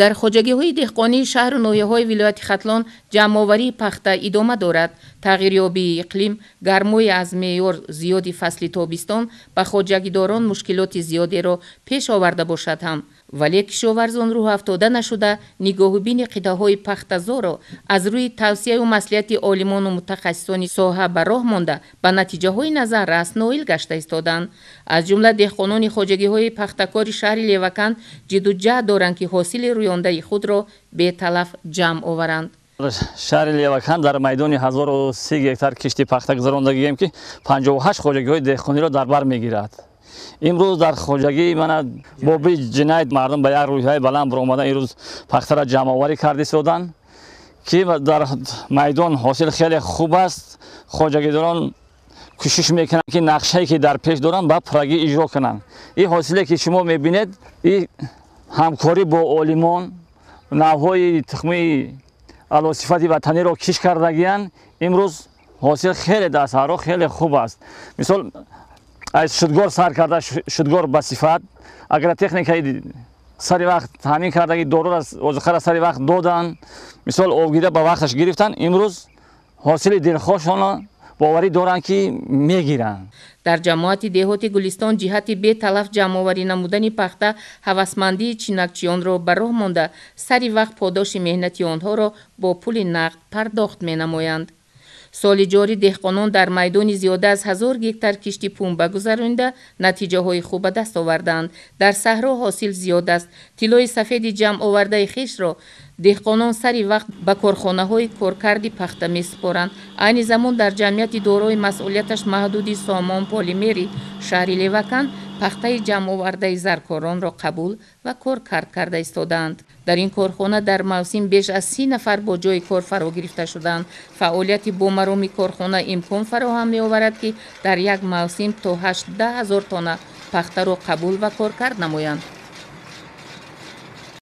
Дар хоҷагиҳои деҳқонии шаҳру ноҳияҳои вилояти Хатлон ҷамъоварии пахта идома дорад. Тағйирёбии иқлим, гармои аз меъёр зиёди фасли тобистон ба хоҷагидорон мушкилоти зиёдеро пеш оварда бошад ҳам, вале кишоварзон рӯҳафтода нашуда, нигоҳубини қитъаҳои пахтазорро аз рӯи тавсияю маслиҳати олимону мутахассисони соҳа ба роҳ монда, ба натиҷаҳои назаррас ноил гашта истоданд. Аз ҷумла деҳқонони хоҷагиҳои пахтакори шаҳри Леваканд ҷидду ҷаҳд доранд, ки ҳосили рӯёндаи худро беталаф ҷамъ оваранд. Шаҳри Леваканд дар майдони 1030 гектар кишти пахта гузарондагием, ки 58 хоҷагиҳои деҳқониро дар бар мегирад. Имрӯз дар хоҷагии мана Боби Ҷинаид мардум ба як рӯҳияи баланд баромадан, имрӯз пахтаро ҷамъоварӣ карда истоданд, ки дар майдон ҳосил хеле хуб аст. Хоҷагидорон кӯшиш мекунанд, ки нақшае, ки дар пеш доранд, ба пуррагӣ иҷро кунанд. Ин ҳосиле, ки шумо мебинед, ин ҳамкорӣ бо олимон, навъҳои тухмии аълосифати ватаниро кишт кардагиянд. Имрӯз ҳосил хеле дар саҳро хеле хуб аст. Мисол, аз шудгор сар карда, шудгор ба сифат, агротехникаи сари вақт таъмин кардаги, доруро, озуқаро сари вақт доданд, мисол, обгира ба вақташ гирифтанд. Имрӯз ҳосили дилхоҳшонро боварӣ доранд, ки мегиранд. Дар ҷамоати деҳоти Гулистон ҷиҳати беталаф ҷамъоварӣ намудани пахта ҳавасмандии чинакчиёнро ба роҳ монда, сари вақт подоши меҳнати онҳоро бо пули нақд пардохт менамоянд. Соли ҷорӣ деҳқонон дар майдони зиёда аз 1000 гектар кишти пунба гузаронида, натиҷаҳои хуб ба даст овардаанд. Дар саҳро ҳосил зиёд аст. Тиллои сафеди ҷамъовардаи хешро деҳқонон сари вақт ба корхонаҳои коркарди пахта месупоранд. Айни замон дар ҷамъияти дорои масъулияташ маҳдуди «Сомон Полимери» шаҳри Леваканд пахтаи ҷамъовардаи заркоронро қабул ва коркард карда истодаанд. Дар ин корхона дар мавсим беш аз 30 нафар бо ҷойи кор фаро гирифта шудаанд. Фаъолияти бомароми корхона имкон фароҳам меоварад, ки дар як мавсим то 18 000 тонна пахтаро қабул ва коркард намоянд.